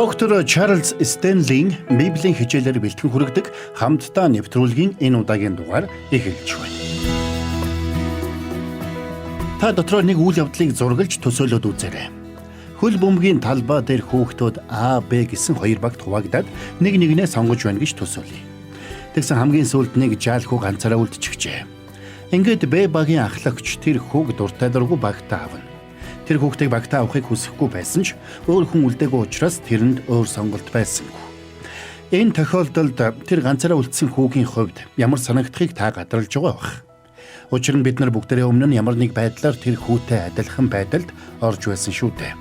Доктор Чарлз Стенлийн Библийн хичээлээр бэлтгэн хүргэдэг хамтдаа нэвтрүүлгийн энэ удаагийн дугаар эхэлж байна. Та дотроо нэг үйл явдлыг зургалж төсөөлөд үзээрэй. Хөл бөмбөгийн талбай дээр хүүхдүүд А, Б гэсэн хоёр багт хуваагдаад нэг нэгнээ сонгож байна гэж төсөөлье. Тэгсэн хамгийн сүүлд нэг жаал хүү ганцаараа үлдчихжээ. Ингээд Б багийн ахлагч тэр хүүг дуртай дургүй багтаа авна. Тэр хүүхдийг багтаа авахыг хүсэхгүй байсан ч өөр хүн үлдээгүй учраас тэрэнд өөр сонголт байсангүй. Энэ тохиолдолд тэр ганцаараа үлдсэн хүүгийн хувьд ямар санагдахыг та гадралж байгаа бах. Учир нь бид нар бүгдээрээ өмнө нь ямар нэг байдлаар тэр хүүтэй адилхан байдалд орж байсан шүү дээ.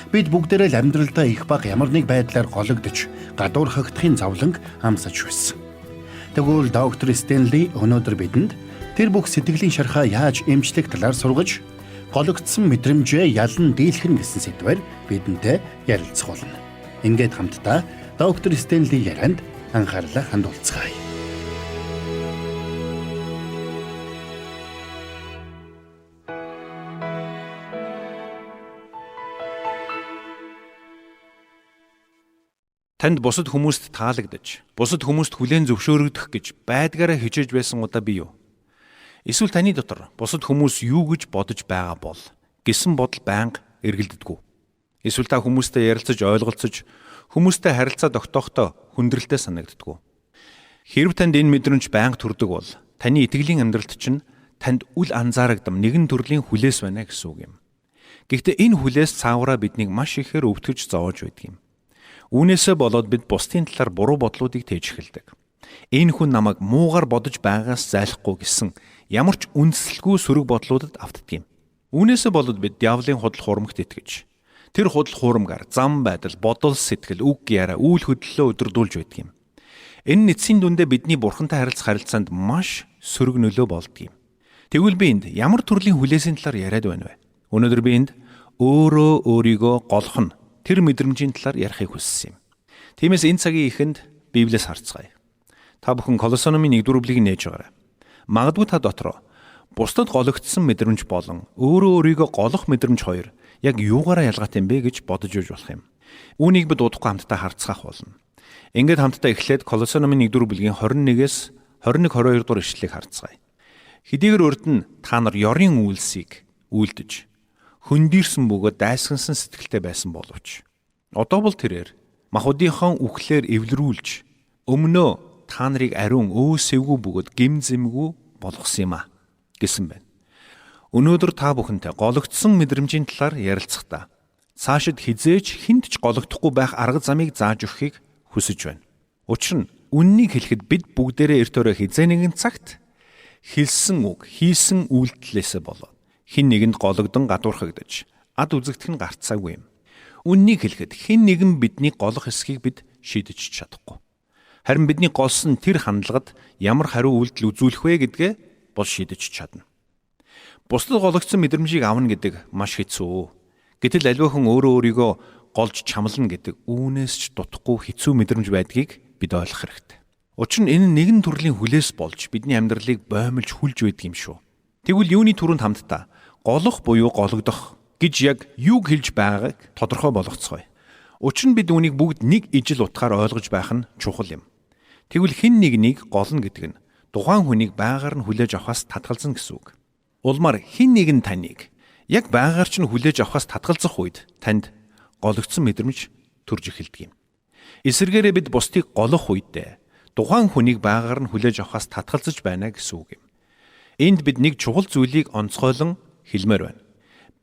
Бид бүгдээрээ л амьдралдаа их бага ямар нэг байдлаар гологдож, гадуурхагдахын зовлонг амсаж байсан. Тэгвэл доктор Стенли өнөөдөр бидэнд тэр бүх сэтгэлийн шархаа яаж эмчлэх талаар сургаж, гологдсон мэдрэмжээ ялан дийлхэн гэсэн сэдвээр бидэнтэй ярилцах болно. Ингээд хамтдаа доктор Стенли ярианд анхаарлаа хандуулцгаая. Танд бусад хүмүүст таалагдаж, бусад хүмүүст хүлээн зөвшөөрөгдөх гэж байдгаараа хичээж байсан удаа бий юу? Эсвэл таны дотор бусад хүмүүс юу гэж бодож байгаа бол гэсэн бодол байнга эргэлддэг. Эсвэл та хүмүүстэй ярилцаж ойлголцож, хүмүүстэй харилцаа тогтоохтой хүндрэлтэй санагддаг. Хэрв танд энэ мэдрэмж байнга төрдөг бол таны итгэлийн амьдралд чинь танд үл анзаарагдам нэгэн төрлийн хүлээс байна гэсэн үг юм. Гэхдээ энэ хүлээс цаагаараа биднийг маш ихээр өвтгөж зовоож байдаг юм. Үүнээсээ болоод бид бусдын талаар буруу бодлуудыг тээж эхэлдэг. Энэ хүн намайг муугар бодож байгаас зайлахгүй гэсэн ямар ч үндсэлгүй сөрөг бодлуудад автдаг юм. Үүнээсээ болоод бид диавлын худал хуурмагт итгэж, тэр худал хуурмгаар зам байдал, бодол, сэтгэл, үг яриа, үйл хөдлөлөө өдөрдүүлж байдаг юм. Энэ нь эцсийн дүндээ бидний бурхантай харилцах харилцаанд маш сөрөг нөлөө болдог юм. Тэгвэл би энд ямар төрлийн хүлээсийн талаар яриад байна вэ? Өнөөдөр би энд өөрөө өөрийгөө голох нь тэр мэдрэмжийн талаар ярихыг хүссэн юм. Тиймээс энэ цагийн эхэнд Библиэс харцгаая. Та бүхэн Колосе номын 1-р бүлгийг нээж байгаарай. Магадгүй та дотроо бусдад гологдсон мэдрэмж болон өөрөө өөрийгөө голох мэдрэмж хоёр яг юугаараа ялгаатай юм бэ гэж бодож үж болох юм. Үүнийг бид удахгүй хамтдаа харцгаах болно. Ингээд хамтдаа эхлээд Колосе номын 1-р бүлгийн 21-ээс 21-22 дугаар ишлэлийг харцгаая. Хэдийгээр урд нь та нар ёрын үйлсийг үйлдэж хөндийрсэн бөгөөд дайсгансан сэтгэлтэй байсан боловч одоо бол тэрээр махбодынхон үхлээр эвлэрүүлж өмнөө та нарыг ариун өөсөвгүй бөгөөд гим зэмгүй болгосон юм а гэсэн байна. Өнөөдөр та бүхэнтэй гологдсон мэдрэмжийн талаар ярилцахдаа цаашид хизээж хүнд ч гологдохгүй байх арга замыг зааж өгөхийг хүсэж байна. Учир нь үннийг хэлэхэд бид бүгдээрээ эрт өрөө хизээ нэгэн цагт хэлсэн үг, хийсэн үйлдэлээсээ болоод хэн нэгэнд гологдон гадуурхагдаж ад үзэгдэх нь гарцаагүй юм. Үннийг хэлэхэд хэн нэгэн бидний голох эсхийг бид шийдэж чадахгүй. Харин бидний голсон тэр хандлагад ямар хариу үйлдэл үзүүлэх вэ гэдгээ бол шийдэж чадна. Бусдад гологдсон мэдрэмжийг авна гэдэг маш хэцүү. Гэтэл аливаа хүн өөрөө өөрийгөө голж чамлана гэдэг үүнээс ч дутхгүй хэцүү мэдрэмж байдгийг бид ойлгох хэрэгтэй. Учир нь энэ нэгэн төрлийн хүлээс болж бидний амьдралыг боомлж хүлж байдаг юм шүү. Тэгвэл юуны түрүүнд хамтдаа голох буюу гологдох гэж яг юуг хэлж байгааг тодорхой болгоцгоё. Учир нь бид үүнийг бүгд нэг ижил утгаар ойлгож байх нь чухал юм. Тэгвэл хэн нэгнийг голно гэдэг нь тухайн хүнийг байгаар нь хүлээж авахаас татгалзана гэсэн үг. Улмаар хэн нэгэн таныг яг байгаар ч нь хүлээж авахаас татгалзах үед танд гологдсон мэдрэмж төрж эхэлдэг юм. Эсвэргээрээ бид бусдыг голох үедээ тухайн хүнийг байгаар нь хүлээж авахаас татгалзаж байна гэсэн үг юм. Энд бид нэг чухал зүйлийг онцгойлон хэлмээр байна.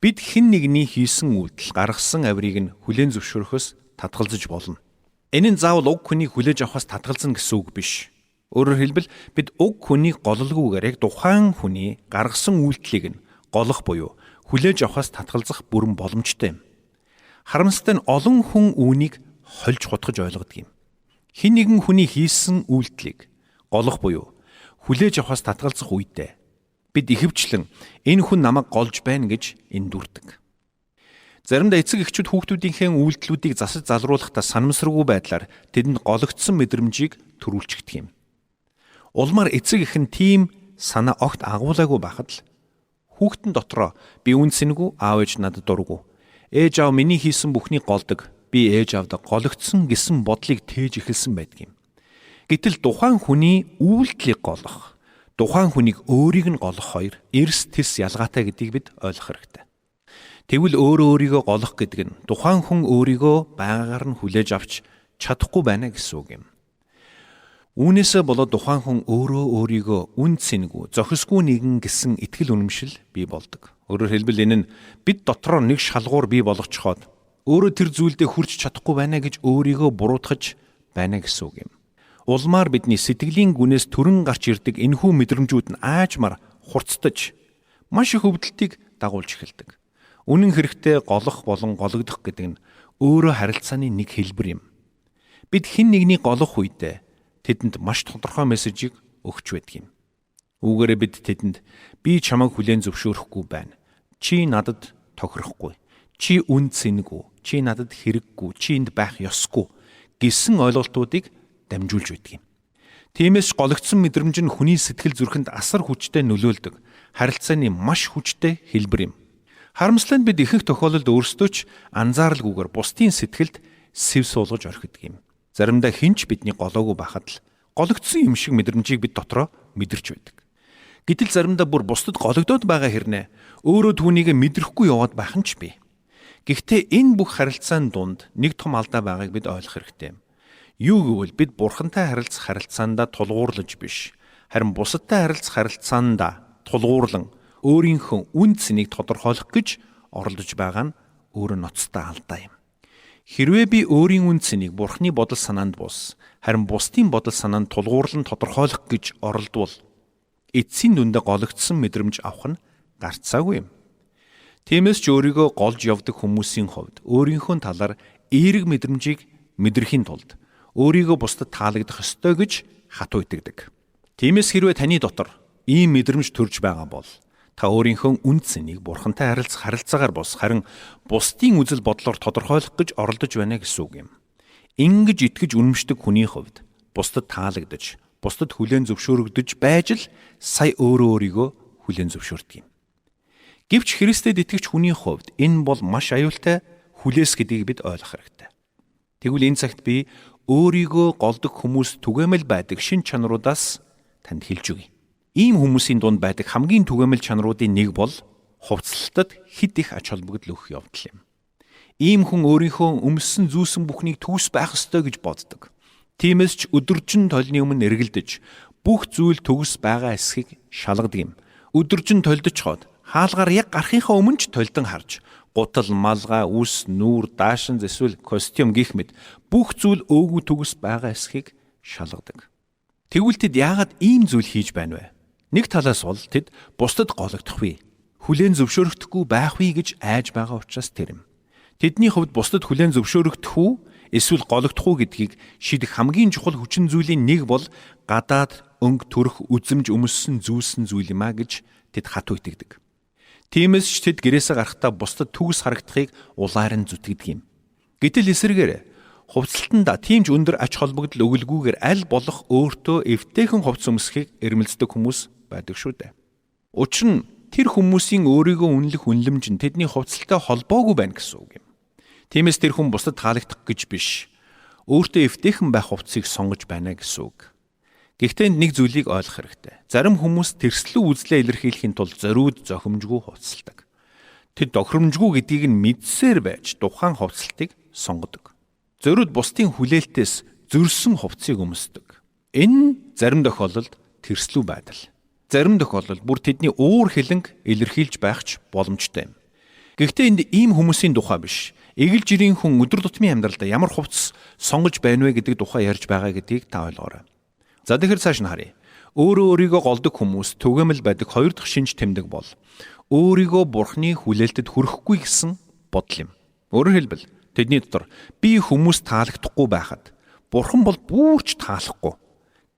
Бид хэн нэгний хийсэн үйлдэл, гаргасан авирыг нь хүлээн зөвшөөрөхөөс татгалзаж болно. Энэ нь заавал уг хүнийг хүлээж авахаас татгалзана гэсэн үг биш. Өөрөөр хэлбэл бид уг хүнийг голлгүйгээр яг тухайн хүний гаргасан үйлдэлийг нь голох буюу хүлээж авахаас татгалзах бүрэн боломжтой юм. Харамсалтай нь олон хүн үүнийг хольж хутгаж ойлгодог юм. Хэн нэгэн хүний хийсэн үйлдэлийг голох буюу хүлээж авахаас татгалзах үедээ бид ихэвчлэн энэ хүн намайг голж байна гэж эндүрдэг. Заримдаа эцэг эхчүүд хүүхдүүдийнхээ үйлдэлүүдийг засаж залруулахдаа санамсаргүй байдлаар тэдэнд гологдсон мэдрэмжийг төрүүлчихдэг юм. Улмаар эцэг эх нь тийм санаа огт агуулаагүй байхад л хүүхдэн дотроо би үнэ цэнгүй, аав ээж надад дургүй, ээж аав миний хийсэн бүхнийг голдог би ээж аавда гологдсон гэсэн бодлыг тээж эхэлсэн байдаг юм. Гэтэл тухайн хүний үйлдэлийг голох, тухайн хүнийг өөрийг нь голох хоёр эрс тэс ялгаатай гэдгийг бид ойлгох хэрэгтэй. Тэгвэл өөрөө өөрийгөө голох гэдэг нь тухайн хүн өөрийгөө байгаагаар нь хүлээж авч чадахгүй байна гэсэн үг юм. Үүнээсээ болоод тухайн хүн өөрөө өөрийгөө үн цэнгүй, зохисгүй нэгэн гэсэн итгэл үнэмшил бий болдог. Өөрөөр хэлбэл энэ нь бид дотроо нэг шалгуур бий болгочихоод өөрөө тэр зүйлдээ хүрч чадахгүй байна гэж өөрийгөө буруутгаж байна гэсэн үг юм. Улмаар бидний сэтгэлийн гүнээс төрөн гарч ирдэг энэхүү мэдрэмжүүд нь аажмаар хурцтаж маш их өвдөлтийг дагуулж эхэлдэг. Үнэн хэрэгтээ голох болон гологдох гэдэг нь өөрөө харилцааны нэг хэлбэр юм. Бид хэн нэгний голох үедээ тэдэнд маш тодорхой мессежийг өгч байдаг юм. Үүгээрээ бид тэдэнд би чамайг хүлээн зөвшөөрөхгүй байна. Чи надад тохирохгүй. Чи үн цэнгүй. Чи надад хэрэггүй. Чи энд байх ёсгүй гэсэн ойлголтуудыг дамжуулж байдаг юм. Тиймээс гологдсон мэдрэмж нь хүний сэтгэл зүрхэнд асар хүчтэй нөлөөлдөг харилцааны маш хүчтэй хэлбэр юм. Харамсалтай нь бид ихэнх тохиолдолд өөрсдөө ч анзааралгүйгээр бусдын сэтгэлд сэв суулгаж орхидог юм. Заримдаа хэн ч бидний голоогүй байхад л гологдсон юм шиг мэдрэмжийг бид дотроо мэдэрч байдаг. Гэтэл заримдаа бүр бусдад гологдоод байгаа хэрнээ өөрөө түүнийг мэдрэхгүй яваад байх нь ч бий. Гэхдээ энэ бүх харилцаан дунд нэг том алдаа байгааг бид ойлгох хэрэгтэй юм. Юу гэвэл бид бурхантай харилцах харилцаандаа тулгуурлаж биш, харин бусадтай харилцах харилцаандаа тулгуурлан өөрийнхөө үн цэнийг тодорхойлох гэж оролдож байгаа нь өөрөө ноцтой алдаа юм. Хэрвээ би өөрийн үн цэнийг бурхны бодол санаанд бус, харин бусдын бодол санаанд тулгуурлан тодорхойлох гэж оролдвол эцсийн дүндээ гологдсон мэдрэмж авах нь гарцаагүй юм. Тиймээс ч өөрийгөө голж явдаг хүмүүсийн хувьд өөрийнхөө талаар эерэг мэдрэмжийг мэдрэхийн тулд өөрийгөө бусдад таалагдах ёстой гэж хатуу итгэдэг. Тиймээс хэрвээ таны дотор ийм мэдрэмж төрж байгаа бол та өөрийнхөө үн цэнийг бурхантай харилцах харилцаагаар бус харин бусдын үзэл бодлоор тодорхойлох гэж оролдож байна гэсэн үг юм. Ингэж итгэж үнэмшдэг хүний хувьд бусдад таалагдаж, бусдад хүлээн зөвшөөрөгдөж байж л сая өөрөө өөрийгөө хүлээн зөвшөөрдөг юм. Гэвч Христэд итгэгч хүний хувьд энэ бол маш аюултай хүлээс гэдгийг бид ойлгох хэрэгтэй. Тэгвэл энэ цагт би өөрийгөө голдог хүмүүс түгээмэл байдаг шин чанаруудаас танд хэлж өгье. Ийм хүмүүсийн дунд байдаг хамгийн түгээмэл чанаруудын нэг бол хувцлалтад хэд их ач холбогдол өгөх явдал юм. Ийм хүн өөрийнхөө өмссөн зүүсэн бүхнийг төгс байх ёстой гэж боддог. Тиймээс ч өдөржин толны өмнө эргэлдэж бүх зүйл төгс байгаа эсхийг шалгадаг юм. Өдөржин толдочхоод хаалгаар яг гарахынхаа өмнө ч толдон харж гутал, малгай, үс, нүүр, даашинз эсвэл костюм гих мэт бүх зүйл өөгүй төгс байгаа эсхийг шалгадаг. Тэгвэл тэд яагаад ийм зүйл хийж байна вэ? Нэг талаас бол тэд бусдад гологдох вэ? Хүлээн зөвшөөрөгдөхгүй байх вэ гэж айж байгаа учраас тэр юм. Тэдний хувьд бусдад хүлээн зөвшөөрөгдөх үү эсвэл гологдох уу гэдгийг шийдэх хамгийн чухал хүчин зүйлийн нэг бол гадаад өнгө төрөх үзэмж өмссөн зүүсэн зүйл юм а гэж тэд хатуу итгэдэг. Тиймээс ч тэд гэрээсээ гарахдаа бусдад төгс харагдахыг улаар нь зүтгэдэг юм. Гэтэл эсрэгээр хувцлалтанда тийм ч өндөр ач холбогдол өгөлгүйгээр аль болох өөртөө эвтэйхэн хувцас өмсөхийг эрмэлздэг хүмүүс байдаг шүү дээ. Учир нь тэр хүмүүсийн өөрийгөө үнэлэх үнэлэмж нь тэдний хувцалтай холбоогүй байна гэсэн үг юм. Тиймээс тэр хүн бусдад таалагдах гэж биш, өөртөө эвтэйхэн байх хувцсыг сонгож байна гэсэн үг. Гэхдээ энд нэг зүйлийг ойлгох хэрэгтэй. Зарим хүмүүс тэрслүү үзлээ илэрхийлэхийн тулд зориуд зохимжгүй хувцалдаг. Тэд тохиромжгүй гэдгийг нь мэдсээр байж тухайн хувцалтыг сонгодог. Зориуд бусдын хүлээлтээс зөрсөн хувцсыг өмсдөг. Энэ зарим тохиолдолд тэрслүү байдал. Зарим тохиолдолд бүр тэдний уур хилэнг илэрхийлж байх ч боломжтой юм. Гэхдээ энд ийм хүмүүсийн тухай биш. Эгэл жирийн хүн өдөр тутмын амьдралдаа ямар хувцас сонгож байна вэ гэдэг тухай ярьж байгаа гэдгийг та ойлгоорой. За тэгэхээр цааш нь харъя. Өөрөө өөрийгөө голдог хүмүүс түгээмэл байдаг хоёр дахь шинж тэмдэг бол өөрийгөө бурхны хүлээлтэд хүрэхгүй гэсэн бодол юм. Өөрөөр хэлбэл тэдний дотор би хүмүүс таалагдахгүй байхад бурхан бол бүрч таалахгүй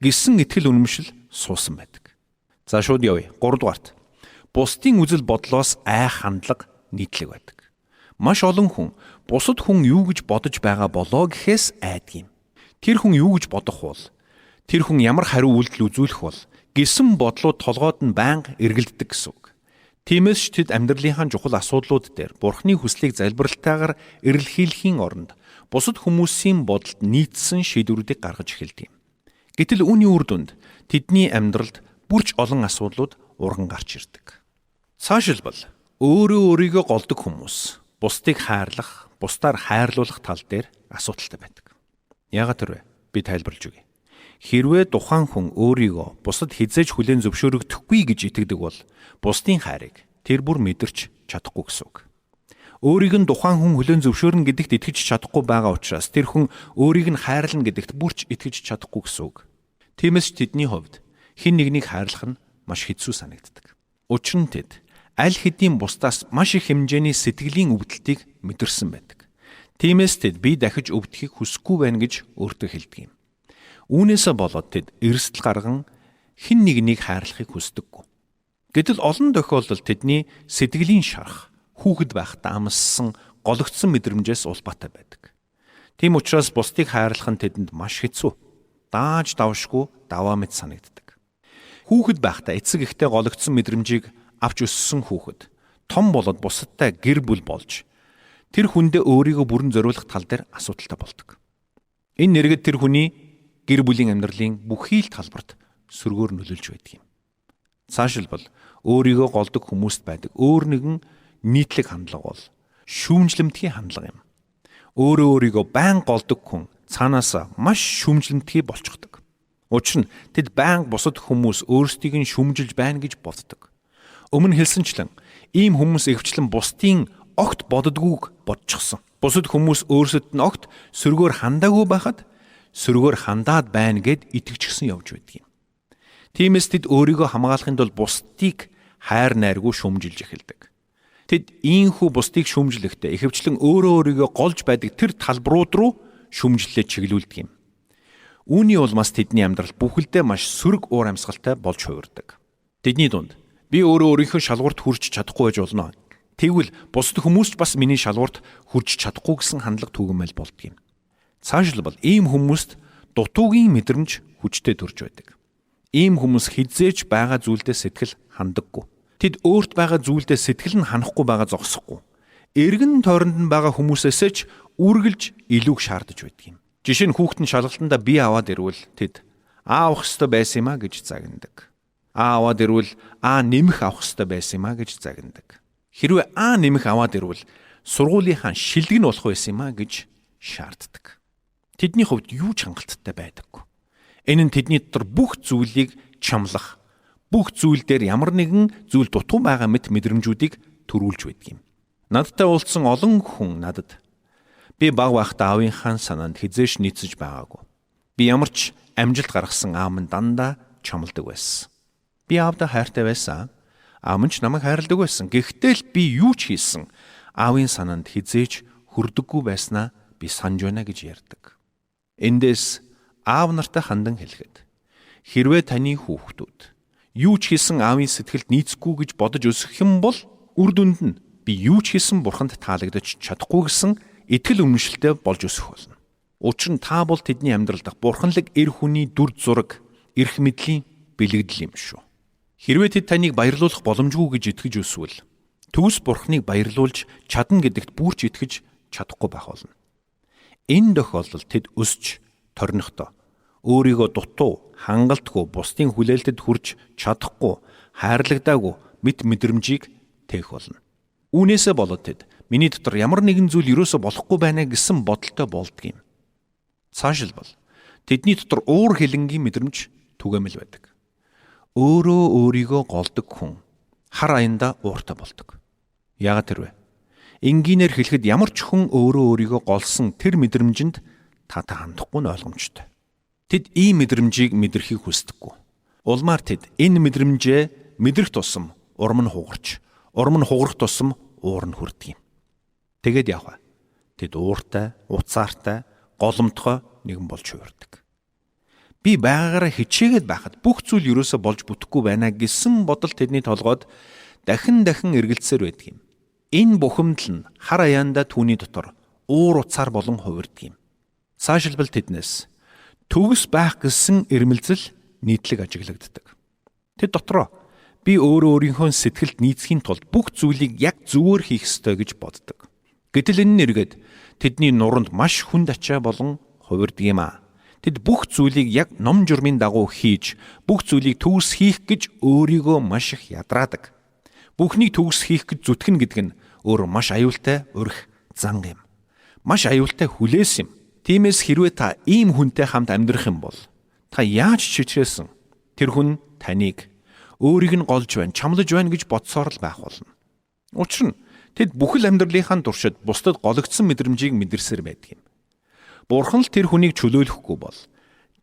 гэсэн итгэл үнэмшил суусан байдаг. За шууд явъя. 3 дугаарт. Бусдын үзэл бодлоос айх хандлага нийтлэг байдаг. Маш олон хүн бусад хүн юу гэж бодож байгаа болоо гэхээс айдаг юм. Тэр хүн юу гэж бодох бол, тэр хүн ямар хариу үйлдэл үзүүлэх бол гэсэн бодлууд толгойд нь байнга эргэлддэг гэсэн үг. Тиймээс ч тэд амьдралынхаа чухал асуудлууд дээр Бурхны хүслийг залбиралтайгаар эрэлхийлэхийн оронд бусад хүмүүсийн бодолд нийцсэн шийдвэрүүдийг гаргаж эхэлдэг юм. Гэтэл үүний үр дүнд тэдний амьдралд бүрч олон асуудлууд урган гарч ирдэг. Цаашилбал өөрөө өөрийгөө голдог хүмүүс бусдыг хайрлах, бусдаар хайрлуулах тал дээр асуудалтай байдаг. Яагаад тэрвэ? Би тайлбарлаж өгье. Хэрвээ тухайн хүн өөрийгөө бусад хизээж хүлээн зөвшөөрөгдөхгүй гэж итгэдэг бол бусдын хайрыг тэр бүр мэдэрч чадахгүй гэсэн үг. Өөрийг нь тухайн хүн хүлээн зөвшөөрнө гэдэгт итгэж чадахгүй байгаа учраас тэр хүн өөрийг нь хайрлана гэдэгт бүрч итгэж чадахгүй гэсэн үг. Тиймээс ч тэдний хувьд хэн нэгнийг хайрлах нь маш хэцүү санагддаг. Учир нь тэд аль хэдийн бусдаас маш их хэмжээний сэтгэлийн өвдөлтийг мэдэрсэн байдаг. Тиймээс тэд би дахиж өвдөхийг хүсэхгүй байна гэж өөртөө хэлдэг юм. Үүнээсээ болоод тэд эрсдэл гарган хэн нэгнийг хайрлахыг хүсдэггүй. Гэтэл олон тохиолдолд тэдний сэтгэлийн шарх хүүхэд байхдаа амссан гологдсон мэдрэмжээс улбаатай байдаг. Тийм учраас бусдыг хайрлах нь тэдэнд маш хэцүү. Дааж давшгүй даваа мэт санагддаг. Хүүхэд байхдаа эцэг эхтэй гологдсон мэдрэмжийг авч өссөн хүүхэд том болоод бусадтай гэр бүл болж тэр хүндээ өөрийгөө бүрэн зориулах тал дээр асуудалтай болдог. Энэ нэргэд тэр хүний гэр бүлийн амьдралын бүхий л талбарт сөргөөр нөлөөлж байдаг юм. Цаашилбал өөрийгөө голдог хүмүүст байдаг өөр нэгэн нийтлэг хандлага бол шүүмжлэмтгий хандлага юм. Өөрөө өөрийгөө байн голдог хүн цаанаас маш шүүмжлэмтгий болчихдог. Учир нь тэд байнга бусад хүмүүс өөрсдийг нь шүүмжилж байна гэж боддог. Өмнө хэлсэнчлэн ийм хүмүүс ихэвчлэн бусдын огт боддгүйг бодчихсон. Бусад хүмүүс өөрсдөд нь огт сөргөөр хандаагүй байхад сөргөөр хандаад байна гэд итгэжсэн явж байдаг юм. Тиймээс тэд өөрийгөө хамгаалахын тулд бусдыг хайр найргүй шүүмжилж эхэлдэг. Тэд ийхүү бусдыг шүүмжлэхдээ ихэвчлэн өөрөө өөрийгөө голж байдаг тэр талбарууд руу шүүмжлэлээ чиглүүлдэг юм. Үүний улмаас тэдний амьдрал бүхэлдээ маш сөрөг уур амьсгалтай болж хувирдаг. Тэдний дунд би өөрөө өөрийнхөө шалгуурт хүрч чадахгүй байж болно. Тэгвэл бусад хүмүүс ч бас миний шалгуурт хүрч чадахгүй гэсэн хандлага түгээмэл болдог юм. Цаашилбал ийм хүмүүст дутуугийн мэдрэмж хүчтэй төрж байдаг. Ийм хүмүүс хизээж байгаа зүйлдээ сэтгэл хандаггүй. Тэд өөрт байгаа зүйлдээ сэтгэл нь ханахгүй байгаа зогсохгүй. Эргэн тойронд нь байгаа хүмүүсээсээ ч үргэлж илүүг шаардаж байдаг юм. Жишээ нь хүүхэд нь шалгалтандаа би аваад ирвэл тэд А авах ёстой байсан юм а гэж загнадаг. А аваад ирвэл А нэмэх авах ёстой байсан юм а гэж загнадаг. Хэрвээ А нэмэх аваад ирвэл сургуулийнхаа шилдэг нь болох байсан юм а гэж шаарддаг. Тэдний хувьд юу ч хангалттай байдаггүй. Энэ нь тэдний дотор бүх зүйлийг чамлах, бүх зүйл дээр ямар нэгэн зүйл дутуу байгаа мэт мэдрэмжүүдийг төрүүлж байдаг юм. Надтай уулзсан олон хүн надад би баг байхдаа аавынхаа санаанд хизээш нийцэж байгаагүй. Би ямар ч амжилт гаргасан аав нь дандаа чамладаг байсан. Би аавдаа хайртай байсан. Аав нь ч намайг хайрладаг байсан. Гэхдээ л би юу ч хийсэн аавын санаанд хизээч хүрдэггүй байснаа би санаж байна гэж ярьдаг. Эндээс аав нартай хандан хэлэхэд хэрвээ таны хүүхдүүд юу ч хийсэн аавын сэтгэлд нийцэхгүй гэж бодож өсөх юм бол үр дүнд нь би юу ч хийсэн бурханд таалагдаж чадахгүй гэсэн итгэл үнэмшилтэй болж өсөх болно. Учир нь та бол тэдний амьдрал дахь бурханлаг эр хүний дүр зураг, эрх мэдлийн бэлэгдэл юм шүү. Хэрвээ тэд таныг баярлуулах боломжгүй гэж итгэж өсвөл төгс бурхныг баярлуулж чадна гэдэгт бүрч итгэж чадахгүй байх болно. Энэ тохиолдолд тэд өсч торнихдоо өөрийгөө дутуу, хангалтгүй, бусдын хүлээлтэд хүрч чадахгүй, хайрлагдаагүй мэт мэдрэмжийг тээх болно. Үүнээсээ болоод тэд миний дотор ямар нэгэн зүйл ерөөсө болохгүй байна гэсэн бодолтой болдго юм. Цаашилбал тэдний дотор уур хилэнгийн мэдрэмж түгээмэл байдаг. Өөрөө өөрийгөө голдог хүн хар аяндаа ууртай болдог. Яагаад тэрвэ? Энгийнээр хэлэхэд ямар ч хүн өөрөө өөрийгөө голсон тэр мэдрэмжинд таатай хандахгүй нь ойлгомжтой. Тэд ийм мэдрэмжийг мэдрэхийг хүсдэггүй. Улмаар тэд энэ мэдрэмжээ мэдрэх тусам урам нь хугарч, урам нь хугарах тусам уур нь хүрдэг юм. Тэгээд явах вэ? Тэд ууртай, уцаартай, голомтгой нэгэн болж хувирдаг. Би байгаагаараа хичээгээд байхад бүх зүйл ерөөсө болж бүтэхгүй байна гэсэн бодол тэдний толгойд дахин дахин эргэлзсээр байдаг юм. Энэ бухимдал нь хар аяанда түүний дотор уур уцаар болон хувирдаг юм. Цаашилбал тэднээс төгс байх гэсэн эрмэлзэл нийтлэг ажиглагддаг. Тэд дотроо би өөрөө өөрийнхөө сэтгэлд нийцхийн тулд бүх зүйлийг яг зөвөр хийх ёстой гэж боддог. Гэтэл энэ нь эргээд тэдний нуруунд маш хүнд ачаа болон хувирдаг юм аа. Тэд бүх зүйлийг яг ном журмын дагуу хийж, бүх зүйлийг төгс хийх гэж өөрийгөө маш их ядраадаг. Бүхнийг төгс хийх гэж зүтгэнэ гэдэг нь өөр маш аюултай урих зан юм. Маш аюултай хүлээс юм. Тиймээс хэрвээ та ийм хүнтэй хамт амьдрах юм бол та яаж ч хичээсэн тэр хүн таныг өөрийг нь голж байна, чамлаж байна гэж бодсоор л байх болно. Учир нь тэд бүхэл амьдралынхаа туршид бусдад гологдсон мэдрэмжийг мэдэрсээр байдаг юм. Бурхан л тэр хүнийг чөлөөлөхгүй бол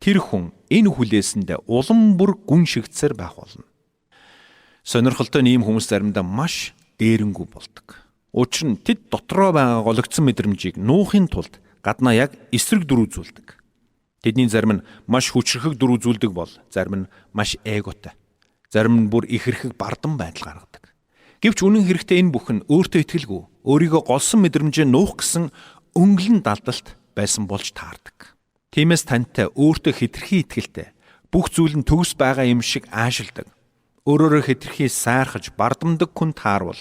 тэр хүн энэ хүлээсэндээ улам бүр гүн шигдсээр байх болно. Сонирхолтой нь ийм хүмүүс заримдаа маш дээрэнгүү болдог. Учир нь тэд дотроо байгаа гологдсон мэдрэмжийг нуухын тулд гаднаа яг эсрэг дүр үзүүлдэг. Тэдний зарим нь маш хүчрхэг дүр үзүүлдэг бол зарим нь маш эготой. Зарим нь бүр ихэрхэг бардам байдал гаргадаг. Гэвч үнэн хэрэгтээ энэ бүхэн өөртөө итгэлгүй, өөрийгөө голсон мэдрэмжээ нуух гэсэн өнгөлн далдалт байсан болж таардаг. Тиймээс тантай өөртөө хэтэрхий итгэлтэй, бүх зүйл нь төгс байгаа юм шиг аашилдаг. Өөрөөрөө хэтэрхий сайрхаж бардамдаг хүн таарвал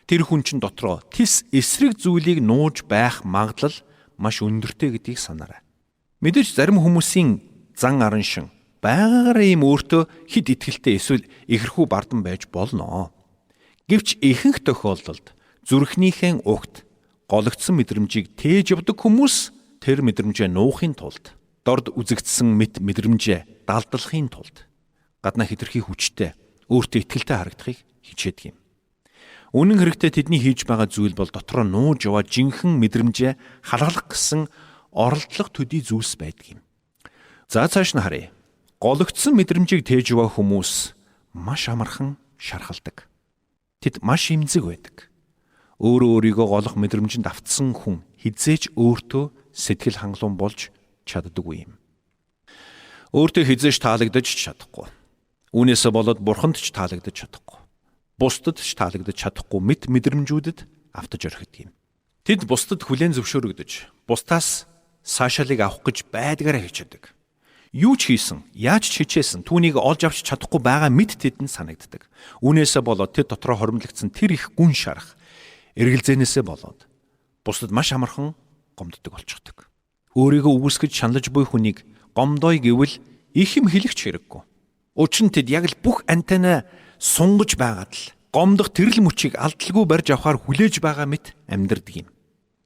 тэр хүн чинь дотроо тис эсрэг зүйлийг нууж байх магадлал маш өндөртэй гэдгийг санаарай. Мэдээж зарим хүмүүсийн зан араншин байгаагаар ийм өөртөө хэд итгэлтэй эсвэл ихэрхүү бардам байж болно. Гэвч ихэнх тохиолдолд зүрхнийхэн угт гологдсон мэдрэмжийг тээж явдаг хүмүүс тэр мэдрэмжээ нуухын тулд дорд үзэгдсэн мэт мэдрэмжээ далдлахын тулд гаднаа хэтэрхий хүчтэй өөртөө итгэлтэй харагдахыг хичээдэг юм. Үнэн хэрэгтээ тэдний хийж байгаа зүйл бол дотроо нууж яваа жинхэнэ мэдрэмжээ халгалах гэсэн оролдлого төдий зүйлс байдаг юм. За цааш нь харъя. Гологдсон мэдрэмжийг тээж яваа хүмүүс маш амархан шархалдаг. Тэд маш эмзэг байдаг. Өөрөө өөрийгөө голох мэдрэмжинд автсан хүн хизээч өөртөө сэтгэл хангалуун болж чаддаггүй юм. Өөртөө хизээч таалагдаж чадахгүй. Үүнээсээ болоод бурханд ч таалагдаж чадахгүй. Бусдад ч таалагдаж чадахгүй мэт мэдрэмжүүдэд автаж орхидог юм. Тэд бусдад хүлээн зөвшөөрөгдөж, бусдаас саашаалыг авах гэж байдгаараа хичээдэг. Юу ч хийсэн, яаж ч хичээсэн түүнийг олж авч чадахгүй байгаа мэт тэдэнд санагддаг. Үүнээсээ болоод тэд дотроо хоримтлагдсан тэр их гүн шарах эргэлзээнээсээ болоод бусдад маш амархан гомддог болчихдог. Өөрийгөө үгүйсгэж шаналж буй хүнийг гомдоё гэвэл их юм хэлэх ч хэрэггүй. Учир нь тэд яг л бүх антенна сунгаж байгаад л гомдох тэрл мөчийг алдалгүй барьж авахар хүлээж байгаа мэт амьдардаг юм.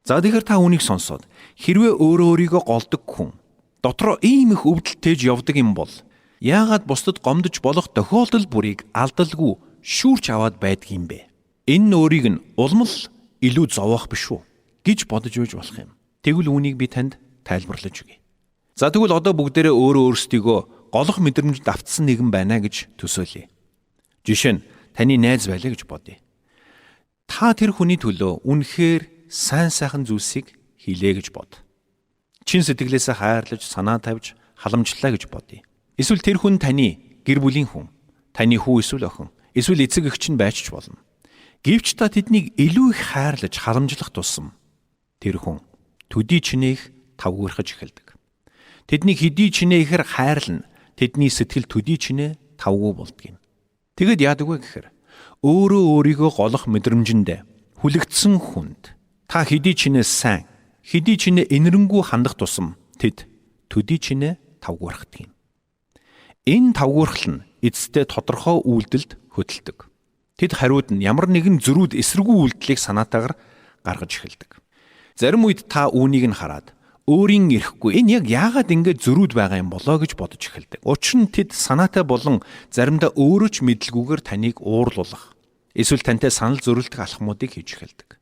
За тэгэхээр та үүнийг сонсоод хэрвээ өөрөө өөрийгөө голдог хүн дотроо ийм их өвдөлт тээж явдаг юм бол яагаад бусдад гомдож болох тохиолдол бүрийг алдалгүй шүүрч аваад байдаг юм бэ? Энэ нь өөрийг нь улам л илүү зовоох биш үү гэж бодож үйж болох юм. Тэгвэл үүнийг би танд тайлбарлаж өгье. За тэгвэл одоо бүгдээрээ өөрөө өөрсдийгөө голох мэдрэмжинд автсан нэгэн байна гэж төсөөлье. Жишээ нь таны найз байлаа гэж бодъё. Та тэр хүний төлөө үнэхээр сайн сайхан зүйлсийг хийлээ гэж бод. Чин сэтгэлээсээ хайрлаж, санаа тавьж, халамжлалаа гэж бодъё. Эсвэл тэр хүн таны гэр бүлийн хүн, таны хүү эсвэл охин, эсвэл эцэг эх чинь байж ч болно. Гэвч та тэднийг илүү их хайрлаж, халамжлах тусам тэр хүн төдий чинээх тавгуурхаж эхэлдэг. Тэднийг хэдий чинээ ихээр хайрлна, тэдний сэтгэл төдий чинээ тавгүй болдго юм. Тэгэд яадаг вэ гэхээр өөрөө өөрийгөө голох мэдрэмжиндээ хүлэгдсэн хүнд та хэдий чинээ сайн, хэдий чинээ энэрэнгүй хандах тусам тэд төдий чинээ тавгуурхдаг юм. Энэ тавгуурхал нь эцэстээ тодорхой үйлдэлд хөтэлдэг. Тэд хариуд нь ямар нэгэн зөрүүд эсэргүү үйлдэлийг санаатаагаар гаргаж эхэлдэг. Зарим үед та үүнийг нь хараад өөрийн эрэхгүй энэ яг яагаад ингэж зөрүүд байгаа юм болоо гэж бодож эхэлдэг. Учир нь тэд санаатай болон заримдаа өөрөө ч мэдлгүйгээр таныг уурлуулах эсвэл тантай санал зөрөлдөх алхмуудыг хийж эхэлдэг.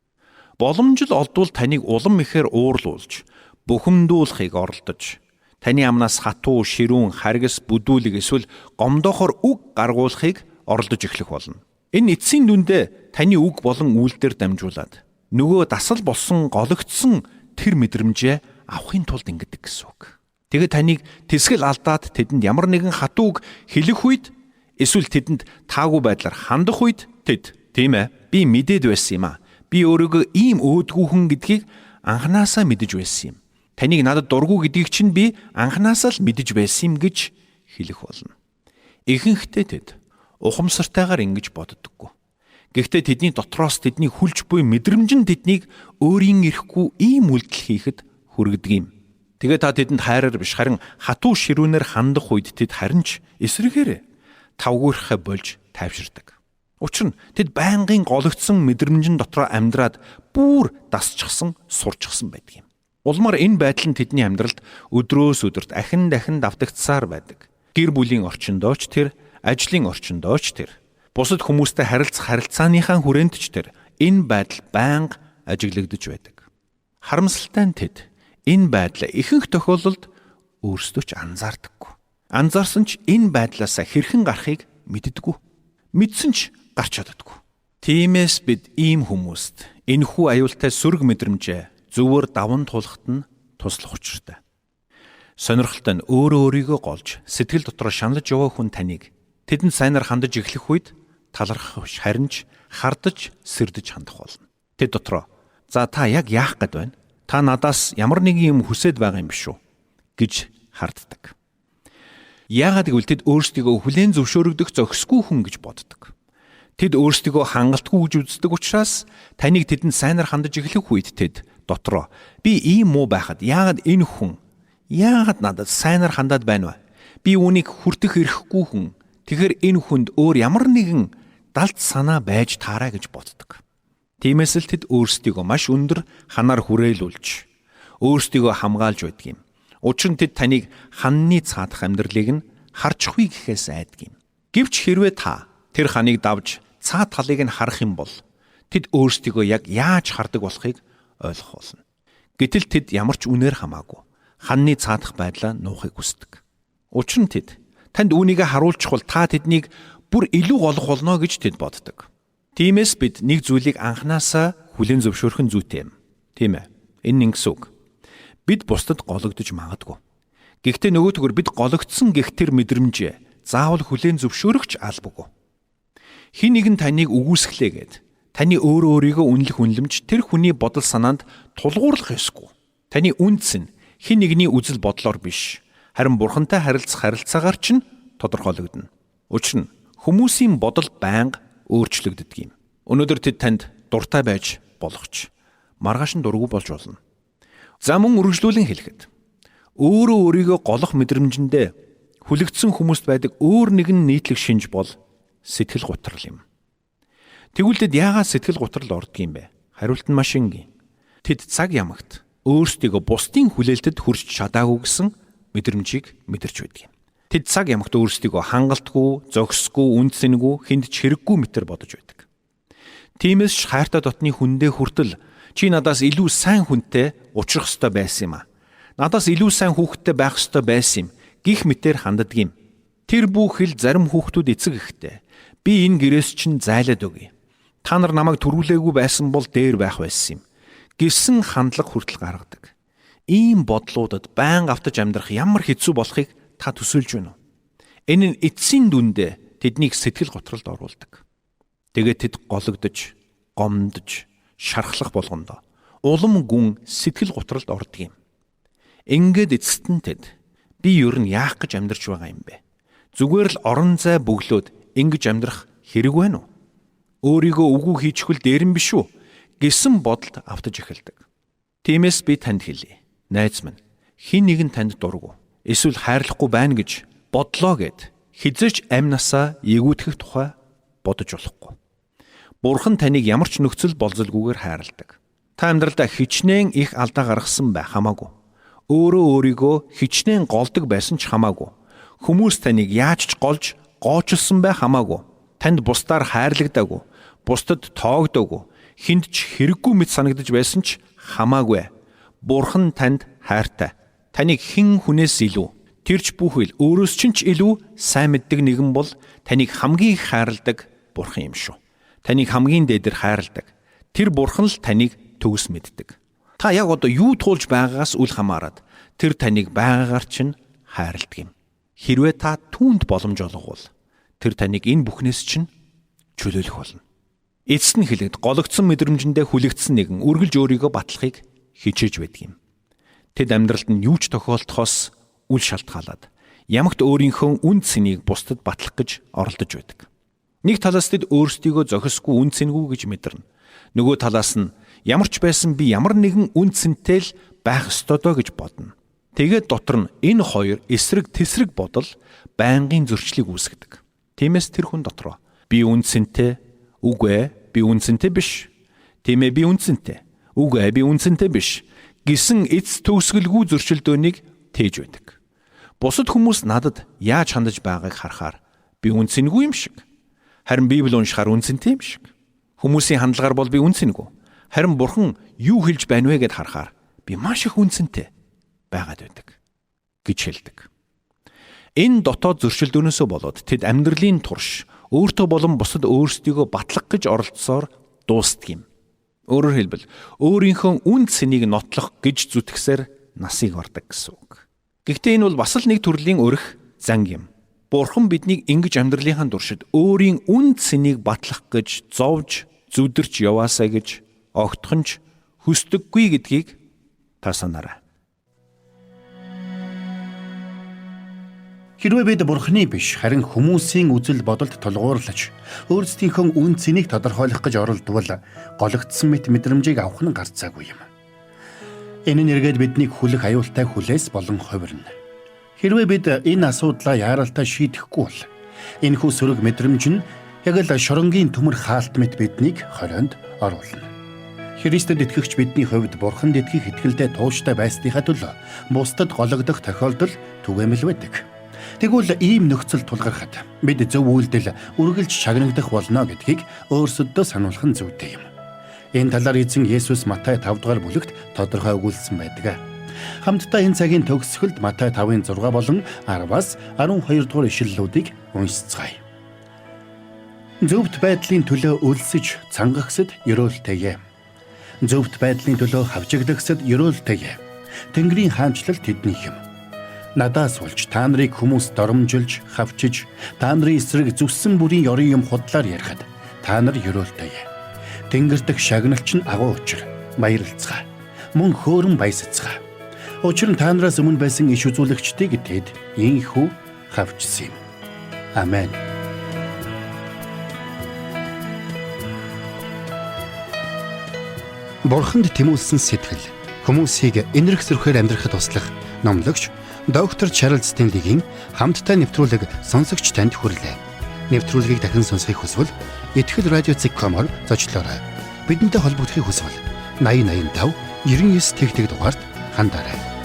Боломжил олдвол таныг улам ихээр уурлуулж, бухимдуулахыг оролдож, таны амнаас хатуу, ширүүн, харгас, бүдүүлэг эсвэл гомдоохор үг гаргуулахыг оролдож эхлэх болно. Энэ эцсийн дүндээ таны үг болон үйлдэлээр дамжуулаад нөгөө дасал болсон гологдсон тэр мэдрэмжээ авахын тулд ингэдэг гэсэн үг. Тэгээд таныг тэсгэл алдаад тэдэнд ямар нэгэн хатуу үг хэлэх үед эсвэл тэдэнд таагүй байдлаар хандах үед тэд тийм би мэдээд байсан юм а. Би өөрийгөө ийм өөдгүүхэн гэдгийг анханасаа мэдэж байсан юм. Таныг надад дургүй гэдгийг чинь би анханасаа л мэдэж байсан юм гэж хэлэх болно. Ихэнхдээ тэд ухамсартайгаар ингэж боддоггүй. Гэхдээ тэдний дотроос тэдний хүлж буй мэдрэмж нь тэднийг өөрийн эрэхгүй ийм үйлдэл хийхэд хүргэдэг юм. Тэгээ та тэдэнд хайраар биш харин хатуу ширүүнээр хандах үед тэд харин ч эсрэгээр тавгуурхаа болж тайвширдаг. Учир нь тэд байнгын гологдсон мэдрэмжин дотроо амьдраад бүр дасчихсан, сурчсан байдаг юм. Улмаар энэ байдал нь тэдний амьдралд өдрөөс өдөрт ахин дахин давтагдсаар байдаг. Гэр бүлийн орчиндоо ч тэр, ажлын орчиндоо ч тэр, бусад хүмүүстэй харилцах харилцааныхаа хүрээнд ч тэр энэ байдал байнга ажиглагдаж байдаг. Харамсалтай нь тэд энэ байдлаа ихэнх тохиолдолд өөрсдөө ч анзаардаггүй. Анзаарсан ч энэ байдлаасаа хэрхэн гарахыг мэддэггүй. Мэдсэн ч гарч чаддаггүй. Тиймээс бид ийм хүмүүст энэхүү аюултай сөрөг мэдрэмжээ зөвөр даван туулахад нь туслах учиртай. Сонирхолтой нь өөрөө өөрийгөө голж сэтгэл дотроо шаналж яваа хүн таныг тэдэнд сайнаар хандаж эхлэх үед талархах биш харин ч хардаж сэрдэж хандах болно. Тэд дотроо за та яг яах гээд байна? Та надаас ямар нэгэн юм хүсээд байгаа юм биш үү гэж харддаг. Яагаад гэвэл тэд өөрсдийгөө хүлээн зөвшөөрөгдөх зохисгүй хүн гэж боддог. Тэд өөрсдийгөө хангалтгүй гэж үздэг учраас таныг тэдэнд сайнаар хандаж эхлэх үед тэд дотроо би ийм муу байхад яагаад энэ хүн яагаад надад сайнаар хандаад байна вэ? Би үүнийг хүртэх эрхгүй хүн. Тэгэхээр энэ хүнд өөр ямар нэгэн далд санаа байж таараа гэж боддог. Тиймээс л тэд өөрсдийгөө маш өндөр ханаар хүрээлүүлж өөрсдийгөө хамгаалж байдаг юм. Учир нь тэд таныг ханны цаадах амьдралыг нь харчихвээ гэхээс айдаг юм. Гэвч хэрвээ та тэр ханыг давж цаад талыг нь харах юм бол тэд өөрсдийгөө яг яаж хардаг болохыг ойлгох болно. Гэтэл тэд ямар ч үнээр хамаагүй ханны цаадах байдлаа нуухыг хүсдэг. Учир нь тэд танд үүнийгээ харуулчих бол та тэднийг бүр илүү голох болно гэж тэд боддог. Тиймээс бид нэг зүйлийг анханасаа хүлээн зөвшөөрөх нь зүйтэй юм. Тийм ээ. Энэ ингэсэн үг. Бид бусдад гологдож магадгүй. Гэхдээ нөгөөтгөр бид гологдсон гэх тэр мэдрэмжээ заавал хүлээн зөвшөөрөх ч албагүй. Хэн нэгэн таныг үгүйсгэлээ гээд таны өөрөө өөрийгөө үнэлэх үнэлэмж тэр хүний бодол санаанд тулгуурлах ёсгүй. Таны үнц нь хэн нэгний үзэл бодлоор биш, харин бурхантай харилцах харилцаагаар ч тодорхойлогдоно. Учир нь хүмүүсийн бодол байнга өөрчлөгддөг юм. Өнөөдөр тэд танд дуртай байж болох ч маргааш нь дургүй болж болно. За мөн үргэлжлүүлэн хэлэхэд өөрөө өөрийгөө голох мэдрэмжэндээ хүлэгдсэн хүмүүст байдаг өөр нэгэн нийтлэг шинж бол сэтгэл гутрал юм. Тэгвэл тэд яагаад сэтгэл гутрал ордог юм бэ? Хариулт нь маш энгийн. Тэд цаг ямагт өөрсдийгөө бусдын хүлээлтэд хүрч чадаагүй гэсэн мэдрэмжийг мэдэрч байдаг юм. Тэд цаг ямагт өөрсдийгөө хангалтгүй, зохисгүй, үн цэнгүй, хүнд ч хэрэггүй мэтэр бодож байдаг. Тиймээс ч хайртай дотны хүндээ хүртэл чи надаас илүү сайн хүнтэй учрах ёстой байсан юм а. Надаас илүү сайн хүүхэдтэй байх ёстой байсан юм гих мэтэр ханддаг юм. Тэр бүхэл зарим хүүхдүүд эцэг ихтэй би энэ гэрээс чинь зайлаад өгье. Та нар намайг төрүүлээгүй байсан бол дээр байх байсан юм гэсэн хандлага хүртэл гаргадаг. Ийм бодлуудад байнга автаж амьдрах ямар хэцүү болохыг та төсөөлж байна уу? Энэ нь эцсийн дүндээ тэднийг сэтгэл готролд оруулдаг. Тэгээд тэд гологдож, гомдож, шархлах болгондоо улам гүн сэтгэл готролд ордог юм. Ингээд эцэст нь тэд би ер нь яах гэж амьдарч байгаа юм бэ? Зүгээр л орон зай бөглөөд ингэж амьдрах хэрэг байна уу? Өөрийгөө үгүй хийчихвэл дээр нь биш үү гэсэн бодолд автаж эхэлдэг. Тиймээс би танд хэлье. Найз минь, хэн нэгэн танд дургүй эсвэл хайрлахгүй байна гэж бодлоо гэд хизээч амь насаа эгүүтгэх тухай бодож болохгүй. Бурхан таныг ямар ч нөхцөл болзолгүйгээр хайрладаг. Та амьдралдаа хичнээн их алдаа гаргасан бай хамаагүй. Өөрөө өөрийгөө хичнээн голдог байсан ч хамаагүй. Хүмүүс таныг яаж ч голж гоочилсан бай хамаагүй. Танд бусдаар хайрлагдаагүй, бусдад тоогдоогүй, хүнд ч хэрэггүй мэт санагдаж байсан ч хамаагүй. Бурхан танд хайртай. Таныг хэн хүнээс илүү, тэр ч бүхэл өөрөөс чинь ч илүү сайн мэддэг нэгэн бол таныг хамгийн их хайрладаг бурхан юм шүү. Таныг хамгийн дээдэр хайрладаг. Тэр бурхан л таныг төгс мэддэг. Та яг одоо юу туулж байгаагаас үл хамааран тэр таныг байгаагаар чинь хайрладаг юм. Хэрвээ та түүнд боломж олговол тэр таныг энэ бүхнээс чинь чөлөөлөх болно. Эцэст нь хэлэхэд гологдсон мэдрэмжэндээ хүлэгдсэн нэгэн үргэлж өөрийгөө батлахыг хичээж байдаг юм. Тэд амьдралд нь юу ч тохиолдохоос үл шалтгаалаад ямагт өөрийнхөө үн цэнийг бусдад батлах гэж оролдож байдаг. Нэг талаас тэд өөрсдийгөө зохисгүй үн цэнгүй гэж мэдэрнэ. Нөгөө талаас нь ямар ч байсан би ямар нэгэн үн цэнтэй л байх ёстой доо гэж бодно. Тэгээд дотор нь энэ хоёр эсрэг тесрэг бодол байнгын зөрчлийг үүсгэдэг. Тиймээс тэр хүн дотроо би үн цэнтэй, үгүй ээ, би үн цэнтэй биш. Тийм ээ, би үн цэнтэй. Үгүй ээ, би үн цэнтэй биш гэсэн эц төгсгөлгүй зөрчилдөөнийг тээж байдаг. Бусад хүмүүс надад яаж хандаж байгааг харахаар би үн цэнгүй юм шиг. Харин Библи уншихаар үн цэнтэй юм шиг. Хүмүүсийн хандлагаар бол би үн цэнгүй. Харин Бурхан юу хэлж байна вэ гэд харахаар би маш их үн цэнтэй байгаад байдаг гэж хэлдэг. Энэ дотоод зөрчилдөөнөөсөө болоод тэд амьдралын турш өөртөө болон бусад өөрсдийгөө батлах гэж оролдсоор дуустдаг юм. Өөрөөр хэлбэл өөрийнхөө үн цэнийг нотлох гэж зүтгэсээр насыг ордог гэсэн үг. Гэхдээ энэ бол бас л нэг төрлийн өрх занг юм. Бурхан биднийг ингэж амьдралынхаа туршид өөрийн үн цэнийг батлах гэж зовж зүдэрч яваасаа гэж огтхонч хүсдэггүй гэдгийг та санаарай. Хэрвээ бид Бурханы биш харин хүмүүсийн үзэл бодолд тулгуурлаж өөрсдийнхөө үн цэнийг тодорхойлох гэж оролдвол гологдсон мэт мэдрэмжийг авах нь гарцаагүй юм. Энэ нь эргээд биднийг хүлэх аюултай хүлээс болон хувирна. Хэрвээ бид энэ асуудлаа яаралтай шийдэхгүй бол энэхүү сөрөг мэдрэмж нь яг л шоронгийн төмөр хаалт мэт биднийг хорионд оруулна. Христэд итгэгч бидний хувьд Бурханд итгэх итгэлдээ тууштай байсныхаа төлөө бусдад гологдох тохиолдол түгээмэл байдаг. Тэгвэл ийм нөхцөл тулгархад бид зөв үйлдэл үргэлж шагнагдах болно гэдгийг өөрсөддөө сануулах нь зүйтэй юм. Энэ талаар эзэн Есүс Матай 5 дугаар бүлэгт тодорхой өгүүлсэн байдаг. Хамтдаа энэ цагийн төгсгөлд Матай 5-ын 6 болон 10-аас 12 дугаар ишлэлүүдийг уншицгаая. Зөвхт байдлын төлөө өлсөж цангагсад ерөөлтэйе. Зөвхт байдлын төлөө хавчигдагсад ерөөлтэйе. Тэнгэрийн хаанчлал тэднийх юм. Надаас болж та нарыг хүмүүс доромжилж, хавчиж, та нарын эсрэг зүссэн бүрийн ёрын юм худлаар ярихад та нар ерөөлтэйе. Тэнгэр дэх шагналч нь агуу учир баярлцгаа. Мөн хөөрөн баясацгаа. Учир нь та нараас өмнө байсан иш үзүүлэгчдийг тэд инхүү хавчсан юм. Амен. Бурханд тэмүүлсэн сэтгэл хүмүүсийг энэрх зөрхөөр амьдрахад туслах номлогч доктор Чарлз Стенлигийн хамттай нэвтрүүлэг сонсогч танд хүрлээ. Нэвтрүүлгийг дахин сонсохыг хүсвэл ихтгэл радио.com-оор зочлоорой. Бидэнтэй холбогдохыг хүсвэл 8085 99 тэгтэг дугаард хандаарай.